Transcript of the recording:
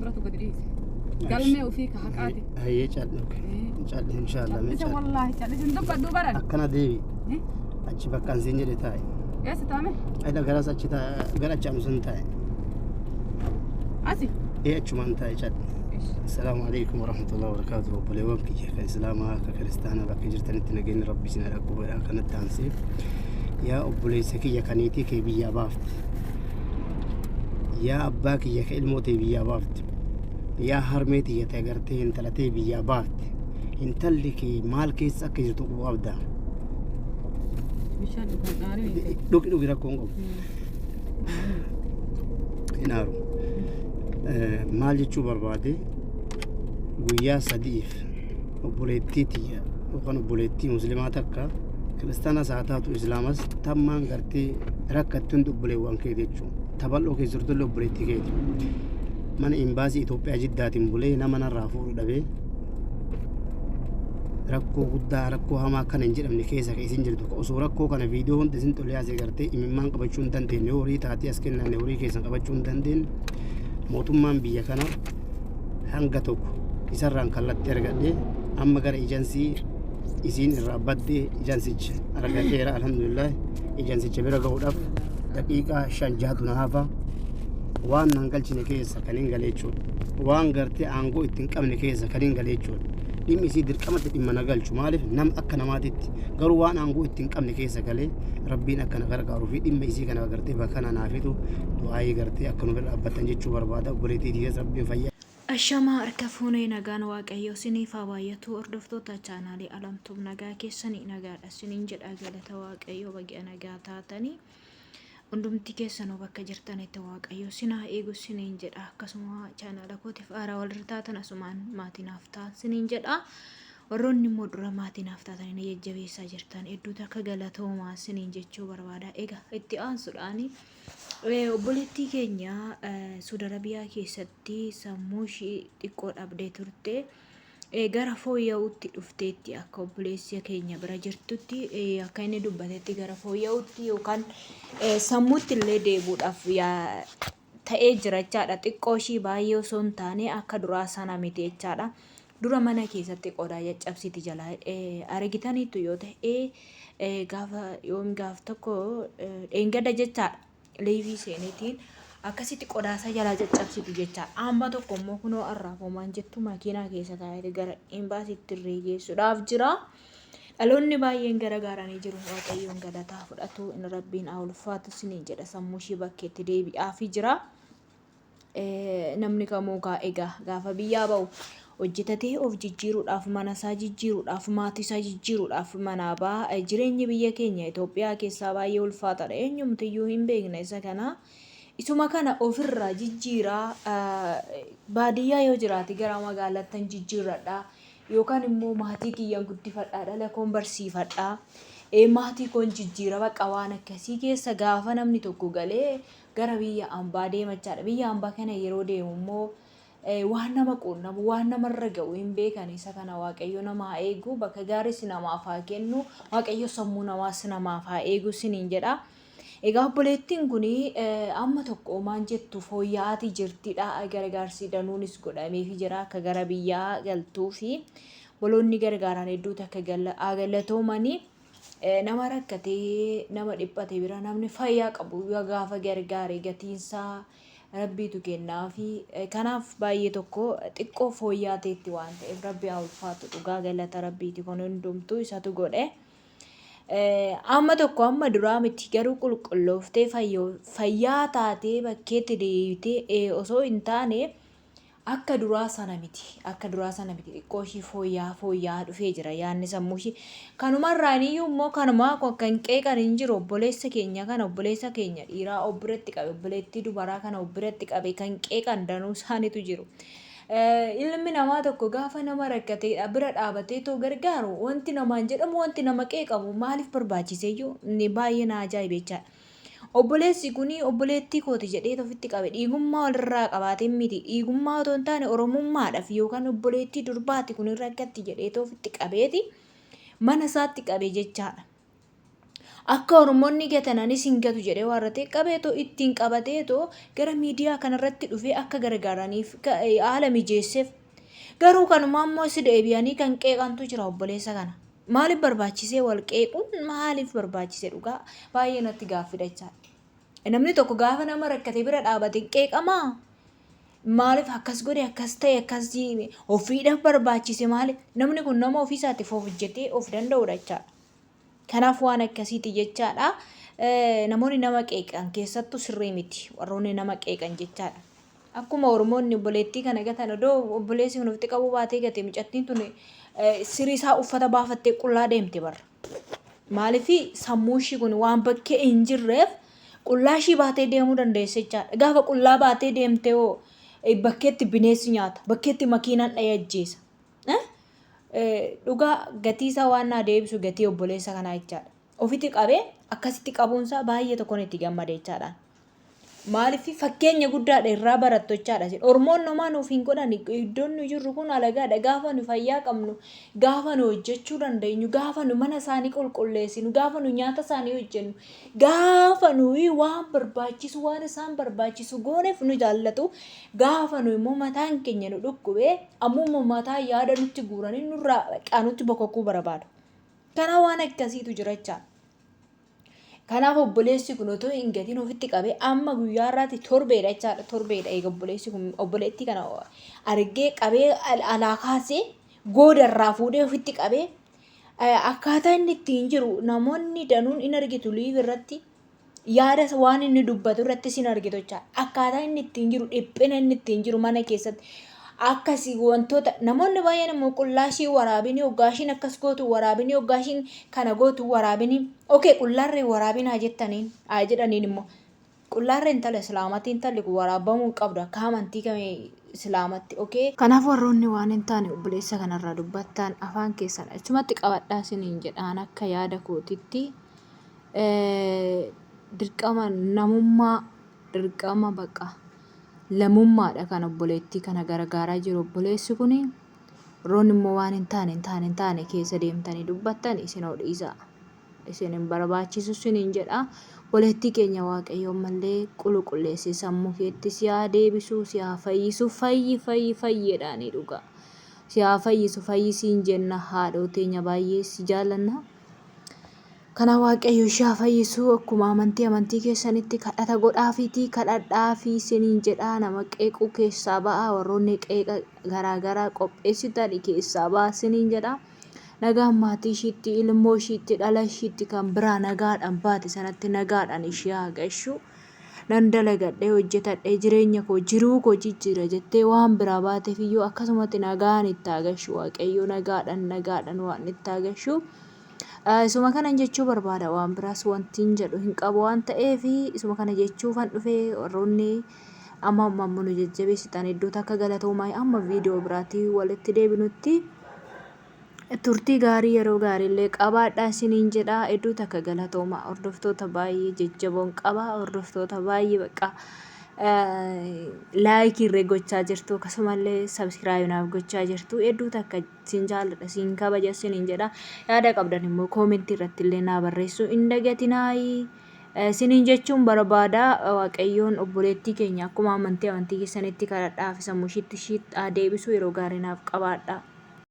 Duratti gadi dhiise. Galmee ofii ka haqaati. Hayyee calli. Calli inshaallah. Mee Cal'ise calli. wallaahi cal'ise hin dubbadhu baran. Akkana deebi. Achi bakka an siin jedhe taa'i. Eessa taa'ame? Ayda garas achi taa'i. Gara achi anu sun taa'i. Asi. Ee achumaan taa'i calli. Assalaamu alaikum warahmatullahi wabarakatuh. Obboleewwan kiyya kan Islaamaa akka Kiristaanaa bakka jirtanitti nageenyi Rabbi isin haa dhaqqabu kanatti aansee. Yaa obboleessa kiyya kan niitii kee biyyaa baafte. Yaa abbaa kiyya ka ilmoo tee biyyaa baafte. Yaa harmee tiyya ta'e gartee intala tee biyyaa baafte. Intalli kee maal keessa akka jirtu quba qabda. Bishaan dhugan aarii. Dhugi dhugi rakkoo hin qabu. Hin aaru. Maal jechuu barbaade guyyaa sadiif obboleettii tiyya yookaan obboleettii muslimaa takka kiristaanas haa taatu islaamas tammaan gartee rakkatti hundi obboleewwan kee jechuudha. Tabal'oo keessa jirtullee obboleettii keeti. Mana imbaasii Itoophiyaa Jiddaatiin bulee nama narraa fuudhu dhabee rakkoo guddaa rakkoo hamaa kana hin jedhamne keessa ka isin jirtu osoo rakkoo kana viidiyoo hunda isin tolee asii gartee imimmaan qabachuu hin dandeenye horii taatee as kennanne horii keessan qabachuu hin dandeenye mootummaan biyya kana hanga tokko isarraan kallattii argadhe amma gara ejansii isiin irraa badde ejansicha argadheera alhamdulillah ejansicha bira gahuudhaaf daqiiqaa shan jahatu na hafa waan nan galchine keessa kan hin gale jechuudha waan gartee aangoo itti hin qabne keessa kan hin gale jechuudha dhimmi isii dirqamatti dhimma na galchu maaliif nama akka namaatitti garuu waan aangoo itti hin qabne keessa galee rabbiin akka na gargaaruu fi dhimma isii kana gartee bakka kana naa fidu du'aayii gartee akka nu bira dhaabbattan jechuu barbaada obboleettii tiyyaas rabbiin fayyaa Ashamaa harka fuunee nagaan waaqayyoo siniif haa baay'atu hordoftoota chaanaalii Alamtuub nagaa keessanii nagaadha siniin jedha galata waaqayyoo baga nagaa taatanii hundumti keessanuu bakka jirtanitti waaqayyoo sin haa eegu siniin jedha akkasuma chaanaala kootiif haaraa walirra taatan asumaan maatii naaf ta'an siniin jedha warroonni immoo dura maatii naaf taatanii na jajjabeessaa jirtan hedduutu akka galatoomaa siniin jechuu barbaada egaa itti aansuudhaani Obboleettii keenya Suud Arabiyaa keessatti sammuu ishii xiqqoo dhabdee turte. Gara fooyya'uutti dhufteetti akka obboleessa keenya bira jirtutti akka inni dubbatetti gara fooyya'uutti yookaan sammuutti illee deebi'uudhaaf ta'ee jira jechaadha. Xiqqoo ishii baay'ee osoo hin taane akka duraa sana miti jechaadha. Dura mana keessatti qodaa caccabsiti jalaa argitaniittu yoo ta'e gaafa yoom gaaf tokko dheengadda jechaadha. Liivii seeneetiin akkasitti qodaasaa jalaa caccabsitu jechaadha. Amma tokko immoo kunoo arraaf homaan jettu makiinaa keessa taa'ee gara imbaasiitti irree geessuudhaaf jira. Dhaloonni baay'een garagaaranii jiru. Waaqayyoon galataa fudhatu inni rabbiin haa ulfaatu isiniin jedha sammuu ishii bakkeetti deebi'aafii jira. Namni kamuu gaa egaa gaafa biyyaa ba'u hojjetatee of jijjiiruudhaaf mana isaa jijjiiruudhaaf maatii isaa jijjiiruudhaaf manaa ba'a. Jireenyi biyya keenya Itoophiyaa keessaa baay'ee ulfaataadha. Eenyumtiyyuu hin beekna isa kana. Isuma kana ofirraa jijjiiraa baadiyyaa yoo jiraate gara magaalattan jijjiirradha. Yookaan immoo maatii kiyyan guddifadha dhala koon barsiifadha. Maatii koon jijjiira bakka waan akkasii keessa gaafa namni tokko galee gara biyya ambaa deema jechaadha. Biyya ambaa kana yeroo deemu immoo waan nama quunnamu, waan namarra ga'u hin beekan. Isa kana Waaqayyo nama haa eegu, bakka gaariis namaaf haa kennu, Waaqayyo sammuu namaas namaaf haa eegu isiniin jedha. Egaa obboleettiin kun amma tokko maan jettu fooyya'aatii jirtidha. Gargaarsi danuunis godhameefii jira akka gara biyyaa galtuu fi boloonni gargaaran hedduutu akka galatoomanii. Nama rakkatee nama dhiphate bira namni fayyaa qabu yoo gaafa gargaare gatiinsaa rabbiitu kennaafi. Kanaaf baay'ee tokko xiqqoo fooyyaa ta'etti waan ta'eef rabbi haa ulfaatu dhugaa galata rabbiiti kun hundumtuu isatu godhe. Amma tokko amma duraa miti garuu qulqullooftee fayyaa taatee bakkeetti deebitee osoo hin taane Akka duraa sana miti. Akka duraa sana miti. Xiqqoo ishii fooyya'aa fooyya'aa dhufee jira yaadni sammuu ishii. Kanumarraan iyyuu immoo kanumaa koo kan qeeqan hin jiru obboleessa keenya kana obboleessa keenya dhiiraa of biratti qabe obboleettii dubaraa kana of biratti qabe kan qeeqan danuu isaaniitu jiru. Ilmi namaa tokko gaafa nama rakkate bira dhaabatee too gargaaru wanti namaan jedhamu wanti nama qeeqamu maaliif barbaachiseyyuu inni baay'ee na ajaa'ibe jechaadha. Obboleessi kun obboleettii kooti jedheet ofitti qabe. Dhiigummaa walirraa qabaateen miti. Dhiigummaa otoo hin taane Oromummaadhaaf yookaan obboleettii durbaati kun hin rakkatti jedheet ofitti qabeeti mana isaatti qabe jechaadha. Akka Oromoonni gatan anis hin gatu jedhee waan ta'e qabeetoo ittiin qabateetoo gara miidiyaa kanarratti dhufee akka gargaaraniif haala mijeesseef. Garuu kanuma ammoo si deebi'anii kan qeeqantu jira obboleessa kana. Maaliif barbaachisee wal qeequun, maaliif barbaachise? Dhugaa baay'ee natti gaaffidha jechaadha. Namni tokko gaafa nama rakkate bira dhaabate qeeqamaa? Maaliif akkas godhe, akkas ta'e, akkas ofiidhaaf barbaachise maaliif? Namni kun nama ofiisaatiif of hojjetee of danda'udha jechaadha. Kanaaf waan akkasiiti jechaadha. Namoonni nama qeeqan keessattuu sirrii miti. Warroonni nama qeeqan jechaadha. Akkuma Oromoonni obboleettii kana gatan, odoo obboleessi kun ofitti qabuu baatee gate, mucattiin tun sirii isaa uffata baafattee qullaa deemte barra. Maaliif? Sammuu ishii kun waan bakkee hin jirreef qullaa ishii baatee deemuu dandeesse jechaadha. Gaafa qullaa baatee deemte hoo bakkeetti bineensi nyaata, bakkeetti makiinaan dhahee ajjeesa. Dhugaa gatii isaa waan naa deebisu gatii obboleessa kanaa jechaadha. Ofitti qabee akkasitti qabuunsaa baay'ee tokkoon itti gammade jechaadha. Maaliif? Fakkeenya guddaadha, irraa barattu jechaadha. Oromoon homaa nuuf hin godhan. Iddoon nu jirru kun alagaadha. Gaafa nu fayyaa qabnu, gaafa nu hojjechuu dandeenyu, gaafa nu mana isaanii qulqulleessinu, gaafa nu nyaata isaanii hojjennu, gaafa nuyi waan barbaachisu, waan isaan barbaachisu gooneef nu jaallatu. Gaafa nu immoo mataan keenya nu dhukkubee, ammuma mataa yaada nutti guuranii nurraa qaanutti bokokkuu barbaadu. Kana waan akkasiitu jira jechaadha. Kanaaf obboleessi kun otoo hin gatiin ofitti qabee amma guyyaa irraatti torbeedha jechaadha. Torbeedha eega obboleessi kun obboleettii kana argee qabee alaa kaasee gooda irraa fuudhee ofitti qabee akkaataa inni ittiin jiru namoonni danuun in argitu, live irratti yaada waan inni dubbatu irrattis in argitu jechaadha. Akkaataa inni ittiin jiru, dhiphina inni ittiin jiru mana keessatti akkasii wantoota namoonni baay'een immoo qullaa ishii waraabinii, hoggaa ishiin akkas gootu waraabinii, hoggaa ishiin kana gootu waraabinii. Okay, qullaarree waraabinaa jettaniin haa jedhaniin immoo qullaarree intala islaamatti intalli kun waraabamuu hin qabdu akka amantii kamii islaamatti, okay. Kanaaf warroonni waan hin taane obboleessa kanarraa dubbattan afaan keessan achumatti qabadhaa isiniin jedhaan. Akka yaada kootitti dirqama namummaa, dirqama baqa lamummaadha kan obboleettii kana gargaaraa jiru obboleessi kuni. Warroonni immoo waan hin taane hin taane hin taane keessa deemtanii dubbattan isin hoo dhiisaa. Isin hin barbaachisu isiniin jedha. Obboleettii keenya, Waaqayyo ammallee qulqulleessee sammuu keetti si haa deebisu, si haa fayyisu, fayyi, fayyi, fayyeedhaanii dhugaa. Si haa fayyisu, fayyisiin jenna, haadhoo teenya baay'ee si jaalanna. Kana Waaqayyo ishee haa fayyisu. Akkuma amantii keessanitti kadhata godhaafiitii kadhadhaafii isiniin jedha. Nama qeequu keessaa ba'aa, warroonni qeeqa garaagaraa qopheessitan keessaa ba'aa isiniin jedha. Nagaan maatii ishiitti, ilmoo ishiitti, dhala ishiitti kan biraa nagaadhaan baate sanatti nagaadhaan ishee haa gashu. Nan dalagadhee, hojjetadhee, jireenya koo, jiruu koo jijjiira jettee waan biraa baateef iyyuu akkasumatti nagaan itti haa gashu Waaqayyo, nagaadhaan nagaadhaan waan itti haa gashu. Isuma kanan jechuu barbaada, waan biraas wanti hin jedhu hin qabu waan ta'eef isuma kana jechuufan dhufe. Warroonni amma amma nu jajjabeessitan iddoo takka galatoomaa. Amma viidiyoo biraatii walitti deebinutti turtii gaarii, yeroo gaarii illee qabaadhaa isiniin jedha. Iddoo takka galatooma. Hordoftoota baay'ee jajjaboon qaba, hordoftoota baay'ee bakka like irree gochaa jirtu, akkasumallee subscribe naaf gochaa jirtu. Hedduu takka sin jaalladha, sin kabaja isiniin jedha. Yaada qabdan immoo comment irratti illee naa barreessuu hin dagatinaayi isiniin jechuun barbaada. Waaqayyoon obboleettii keenya akkuma amantii keessanitti kadhadhaaf, sammuu ishiitti ishii deebisu. Yeroo gaarii naaf qabaadha.